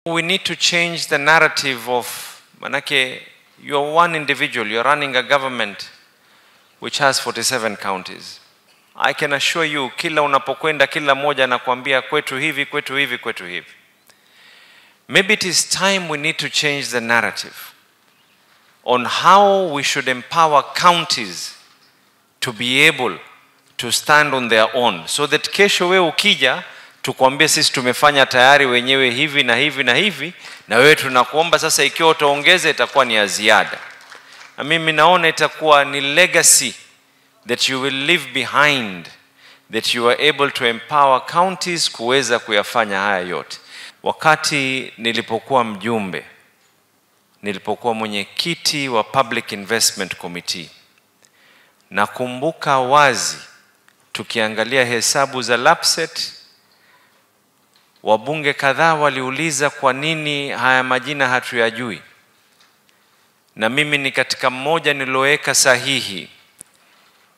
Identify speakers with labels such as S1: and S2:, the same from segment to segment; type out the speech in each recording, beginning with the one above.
S1: We need to change the narrative of, manake, you're one individual, you're running a government which has 47 counties. I can assure you, kila unapokwenda, kila mmoja anakuambia kwetu hivi, kwetu hivi, kwetu hivi. Maybe it is time we need to change the narrative on how we should empower counties to be able to stand on their own, so that kesho wewe ukija tukwambie sisi tumefanya tayari wenyewe hivi na hivi na hivi, na wewe tunakuomba sasa ikiwa utaongeza itakuwa ni ya ziada. Na mimi naona itakuwa ni legacy that you will leave behind, that you are able to empower counties kuweza kuyafanya haya yote. Wakati nilipokuwa mjumbe, nilipokuwa mwenyekiti wa Public Investment Committee, nakumbuka wazi tukiangalia hesabu za LAPSSET, wabunge kadhaa waliuliza kwa nini haya majina hatuyajui. Na mimi ni katika mmoja niloweka sahihi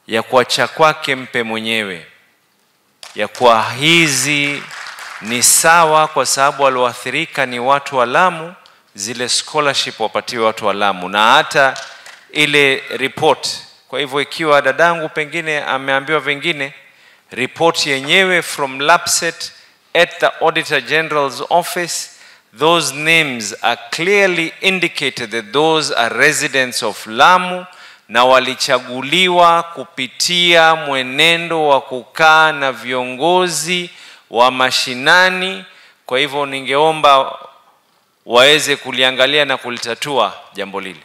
S1: ya kuacha kwake mpe mwenyewe, ya kuwa hizi ni sawa kwa sababu walioathirika ni watu wa Lamu, zile scholarship wapatiwe watu wa Lamu na hata ile report. Kwa hivyo ikiwa dadangu pengine ameambiwa vingine, report yenyewe from LAPSSET at the Auditor General's office, those names are clearly indicated that those are residents of Lamu na walichaguliwa kupitia mwenendo wa kukaa na viongozi wa mashinani. Kwa hivyo ningeomba waweze kuliangalia na kulitatua jambo lile.